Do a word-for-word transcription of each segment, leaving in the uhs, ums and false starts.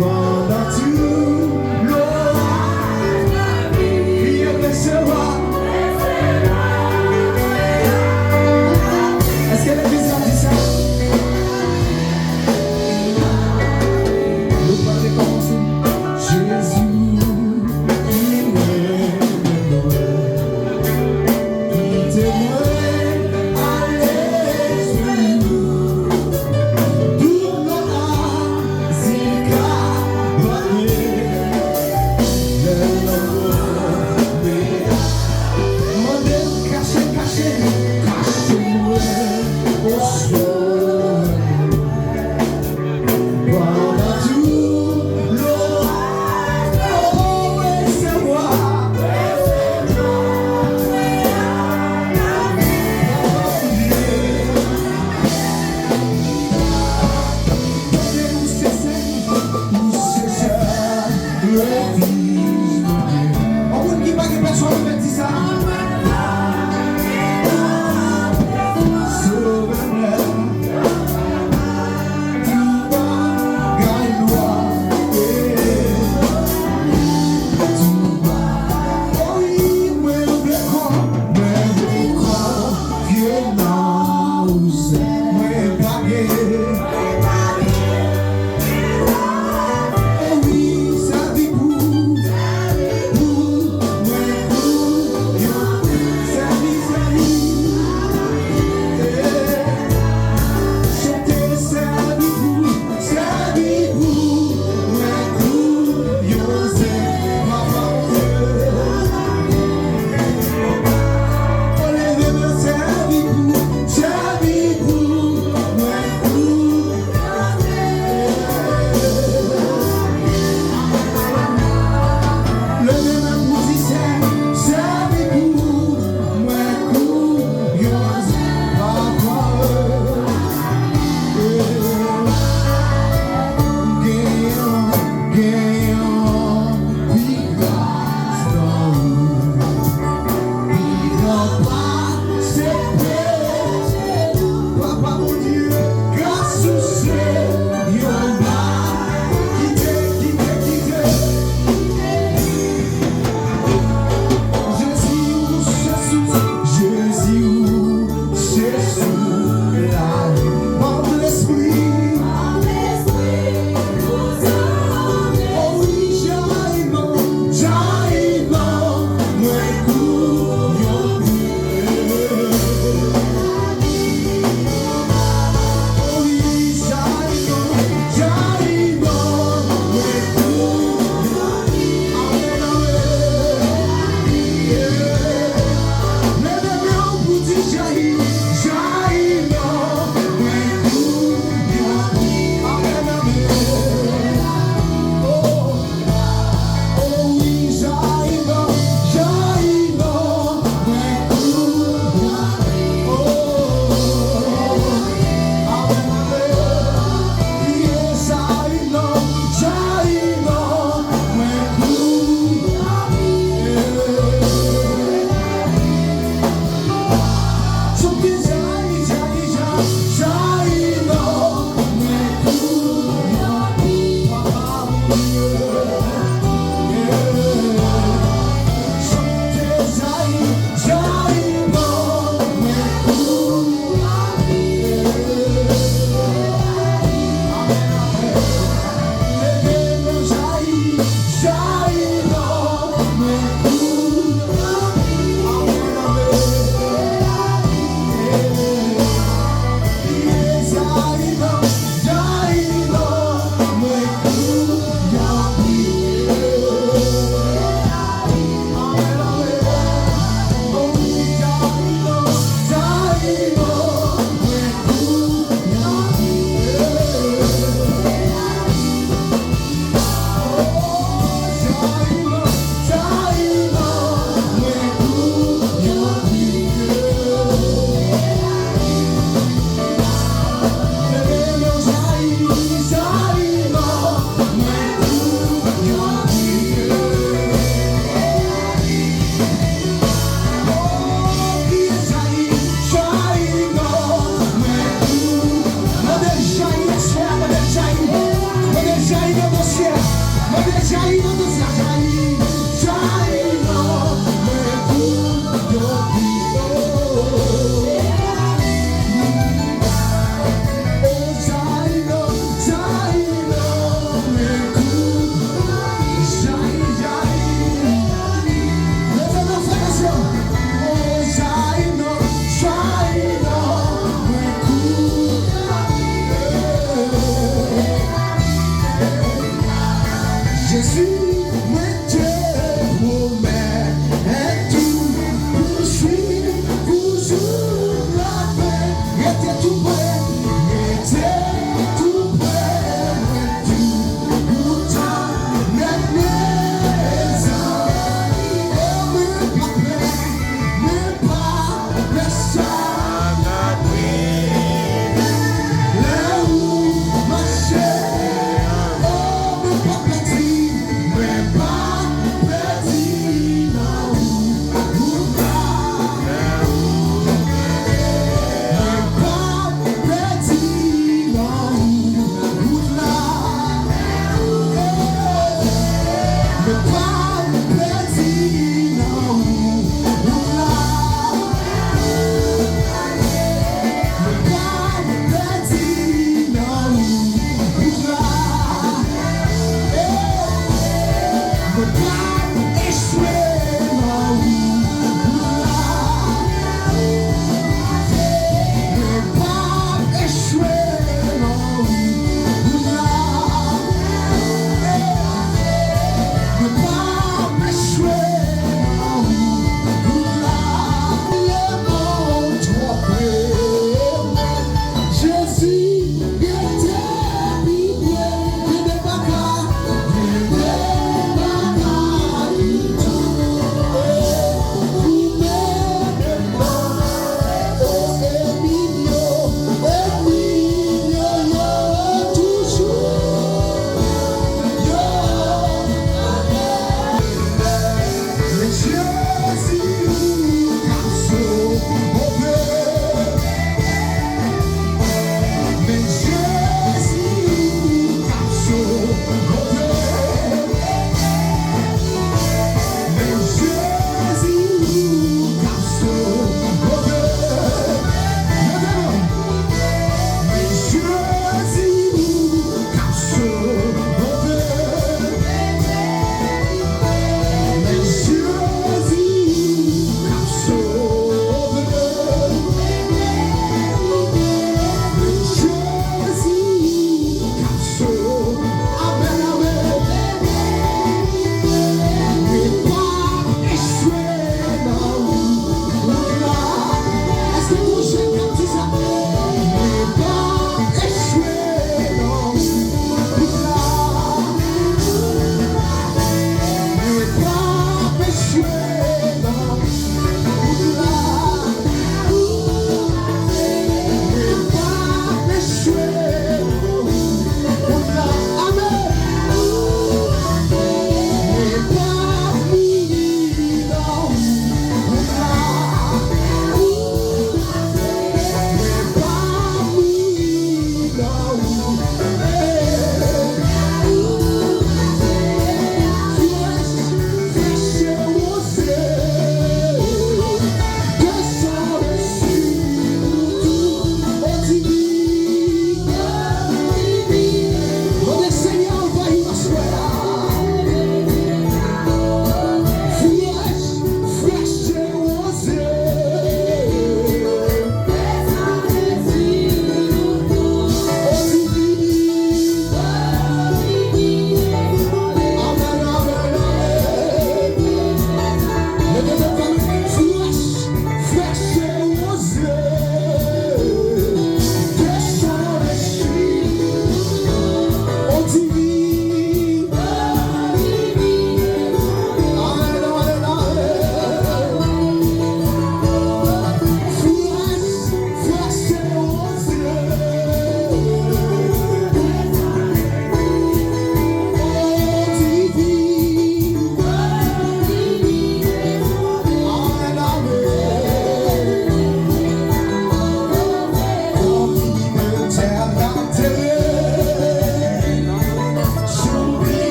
Pandan tout lwa, kriye, resevwa. Èske legliz la di sa? Nou pral rekòmanse. Jezi, ki renmen mwen, kite mwen ale sou ou.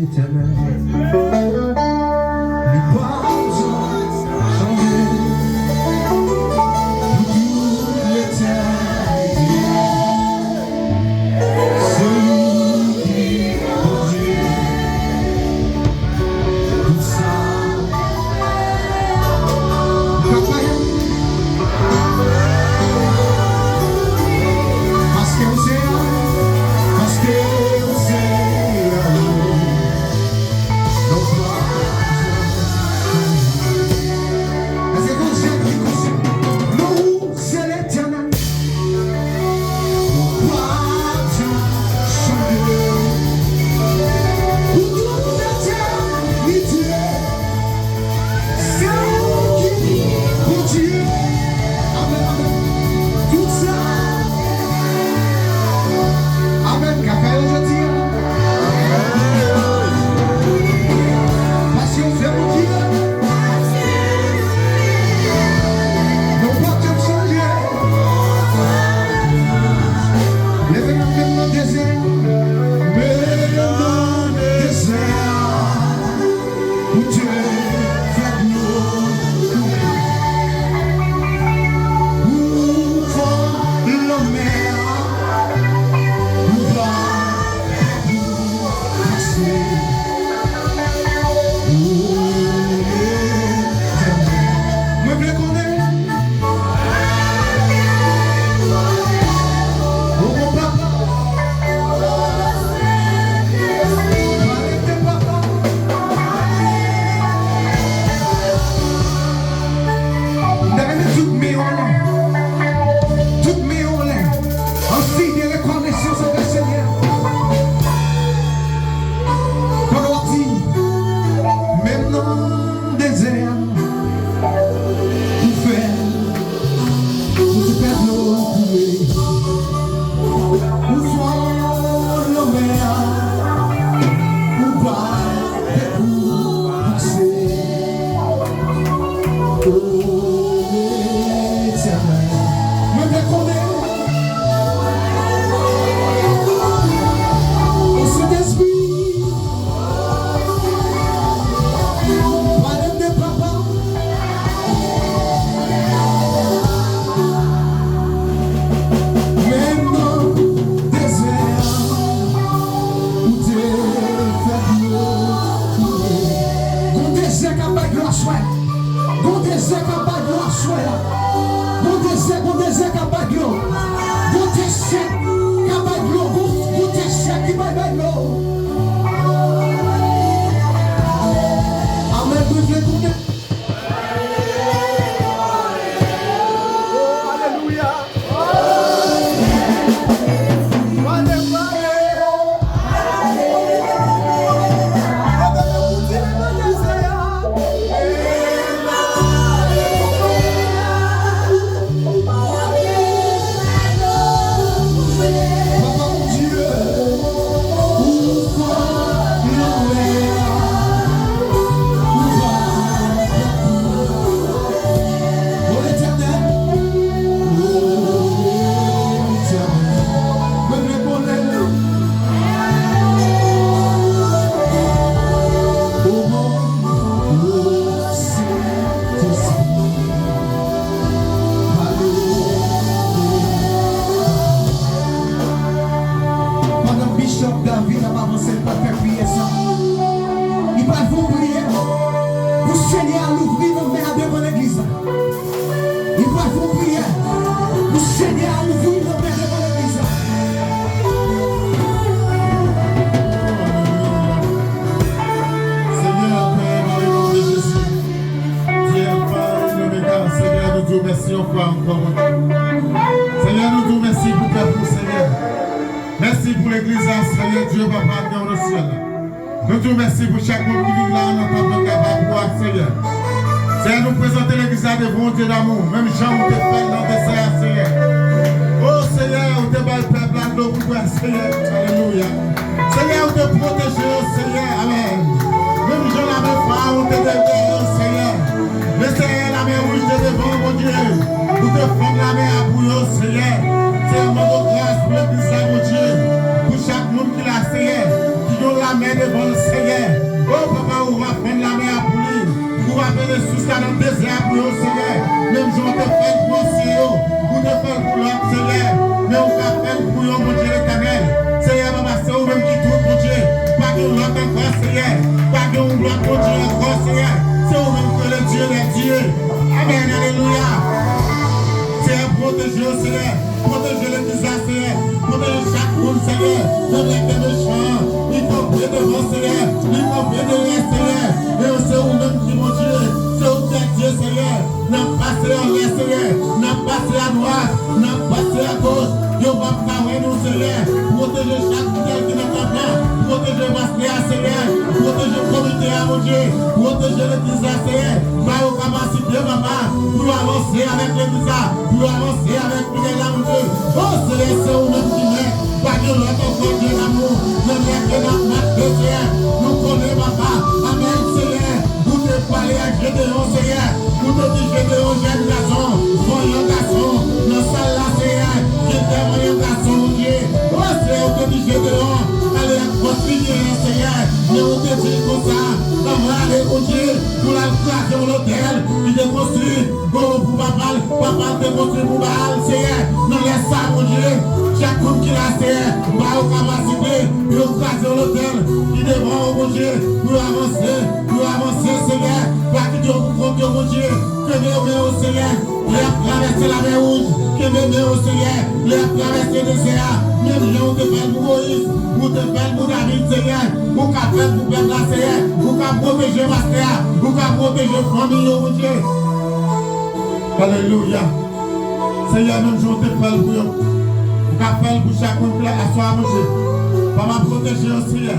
Etènèl. Li pa janm chanje. Pou tout letènite, se ou ki Bondye. Pou sa, ou pa fè. Paske ou se, paske ou se. Èske gon jèn ki konsa? Non, ou se Letènèl. Ou pa janm chanje. Pou tout etènite, se ou ki Bondye. Amèn, amèn. Tout sa. Amèn. Ka fè yo jodi a. Paske ou se Bondye. Non, pa janm chanje. Leve nan, menm nan dezè. Menm nan dezè. Ou te fè dlo koule. Ou fè lanmè a. Ou pa pase. Mwen vle konnen. Ou bon papa. Pale de papa. M ta renmen tout men yo anlè. Tout men yo anlè. An siy de rekonesans anvè Senyè. Pandan w ap di, menm nan dezè a, ou fè, ou te fè dlo koule. Ou fè lanmè a, ou pa te kou pase. O Etènèl, mwen vle konnen. O Sentespri, pale m de papa. Menm nan dezè a, ou te fè dlo koule. Gon dezè k ap bay dlo aswè. Gon dezè k ap bay dlo aswè a. Gon dezè, gon dezè k ap bay dlo. Gon dezè k ap bay dlo. Gon, gon dezè ki bay, bay dlo. Amèn, mwen vle konnen. Oh, alelouya. O Letènèl, o Letènèl, mwen vle konnen. O, o Sentespri, alelouya. Pandan Bishop David ap avanse, l pral fè priyè sa, li pral fè yon priyè pou Senyè a louvri lanmè a devan legliz la. Li pral fè yon priyè pou Senyè a ouvri lanmè devan legliz la. Senyè, Pè, nan le non de Jezi, Dye Alfa e Omega, Senyè, nou di w mèsi yon fwa ankò, Bondye. Senyè, nou di w mèsi pou pèp ou, Senyè. Mèsi pou legliz la, Senyè Dye, Papa ki nan syèl la. Nou di w mèsi pou chak moun ki vin la nan tanp nan kay pa pou a, Senyè. Senyè, nou prezante legliz la devan w, Dye damou, menm jan ou te fè l nan dezè a, Senyè. O Senyè, ou te bay pèp la dlo pou bwè, Senyè. Alelouya. Senyè, ou te pwoteje yo, Senyè. Amèn. Menm jan lame Farawon te dèyè yo, Senyè. Men Senyè, lamè wouj te devan, Bondye. Ou te fann lamè a pou yo, Senyè. Senyè, mande w gras pou legliz la, Bondye. Pou chak moun ki la, Senyè, ki gen yon lamè devan l, Senyè. sa nan dezè a pou yo, Senyè. Menm jan w te fè l pou ansyen yo, ou te fè l pou lòt, Senyè. Men ou ka fè l pou yo, Bondye Letènèl. Senyè, papa, se ou menm ki tout, Bondye. Pa gen lòt ankò, Senyè. Pa gen yon lòt Bondye ankò, Senyè. Se ou menm ki rele Dye dè dye. Amèn, alelouya. Senyè, pwoteje yo, Senyè. Pwoteje legliz la, Senyè. Pwoteje chak moun, Senyè. Nan lè ke mechan an, li kanpe devan, Senyè. Li kanpe dèyè, Senyè. E se ou menm ki Bondye. Se ou ki Dye, Senyè. N ap pase anlè, Senyè. N ap pase adwat. N ap pase agoch. Yo p ap ka wè nou, Senyè. Pwoteje chak fidèl ki nan tanp lan. Pwoteje pastè a, Senyè. Pwoteje komite a, Bondye. Pwoteje legliz la, Senyè. Ba yo kapasite, papa, pou yo avanse avèk legliz la. Pou yo avanse avèk fidèl la, Bondye. O Senyè, se ou menm ki mèt. Pa gen lòt ankò, Dye damou. Nan lè ke n ap mache, Senyè, nou konnen, papa. Amèn, Senyè. Ou te pale ak Jedeyon, Senyè. Ou te di Jedeyon, jèn gason, vanyan gason, nan sal la, Senyè. Gen de vanyan gason, Bondye. O Senyè, ou te di Jedeyon, ale ak fòs li genyen, Senyè. Men ou te di l konsa, anvan ale, Bondye, pou l al kraze yon lotèl li te konstwi. O, pou papa l, papa l te konstwi pou Baal, Senyè. Nan lè sa, Bondye, chak moun ki la, Senyè, ba yo kapasite pou yo kraze yon lotèl ki devan yo, Bondye, pou yo avanse, pou yo avanse, Senyè. Pa kite yo pou kont yo, Bondye. Kenbe men yo, Senyè. Lè y ap travèse Lamè Wouj, kenbe men yo, Senyè. Lè y ap travèse dezè a, menm jan ou te fè l pou Moyiz, ou te fè l pou David, Senyè. Ou ka fè l pou pèp la, Senyè. Ou ka pwoteje pastè a. Ou ka pwoteje fanmi yo, Bondye. Alelouya. Senyè, menm jan w te fè l pou yo, ou ka fè l pou chak moun ki la aswè a, Bondye. Papa, pwoteje yo, Senyè.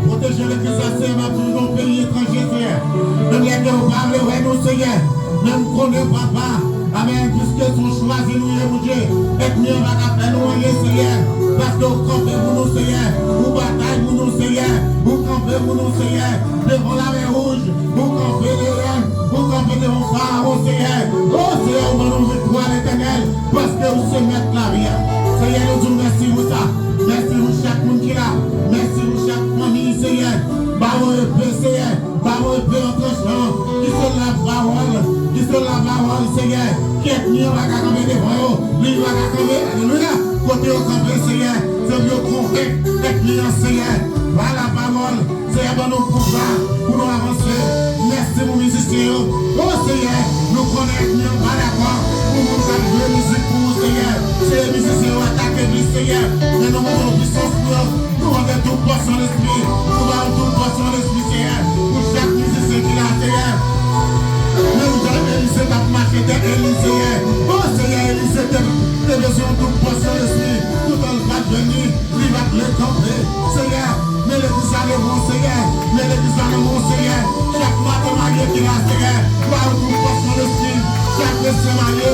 Pwoteje legliz la, Senyè, m ap viv nan yon peyi etranje, Senyè. Menm lè ke yo pa vle wè nou, Senyè. Men m konnen, papa. Amèn. Piske se yon chwazi nou ye, Bondye. Ènmi an pa ka fè nou anyen, Senyè. Paske ou kanpe pou nou, Senyè. Ou batay pou nou, Senyè. Ou kanpe pou nou, Senyè. Devan Lamè Wouj. Ou kanpe dèyè, ou kanpe devan Farawon, Senyè. O Senyè, ou ban nou viktwa, Letènèl, paske ou se mèt lavi a. Senyè, nou di w mèsi pou sa. Mèsi pou chak moun ki la. Mèsi pou chak fanmi, Senyè. Ba yo epe, Senyè. Ba yo epe an tranchan. Ki se lapawòl. Ki se lapawòl, Senyè. Ki ènmi an pa ka kanpe devan yo. Li pa ka kanpe. Alelouya. Kote yo kanpe, Senyè. Se pou yo konvenk ènmi an, Senyè. Pa lapawòl. Senyè, ban nou pouvwa pou nou avanse. Mèsi pou mizisyen yo. O Senyè, nou konnen ènmi an pa dakò pou moun k ap jwe mizik pou ou, Senyè. Se mizisyen yo atake plis, Senyè. Men nou mande yon pisans pou yo. Nou mande tout pòsyon lespri. Nou ba yo tout pòsyon lespri, Senyè. Pou chak mizisyen ki la, Senyè. Menm jan Elize t ap mache dèyè Eli, Senyè. O Senyè, Elize te, te bezwen yon tout pòsyon lespri. Toutan l pa t jwenn li. Li pa t vle kanpe. Senyè, men legliz la devan w, Senyè. Men legliz la nan men w, Senyè. Chak maten marye ki la, Senyè. Ba yo tout fòs nan lespri. Chak mesye marye,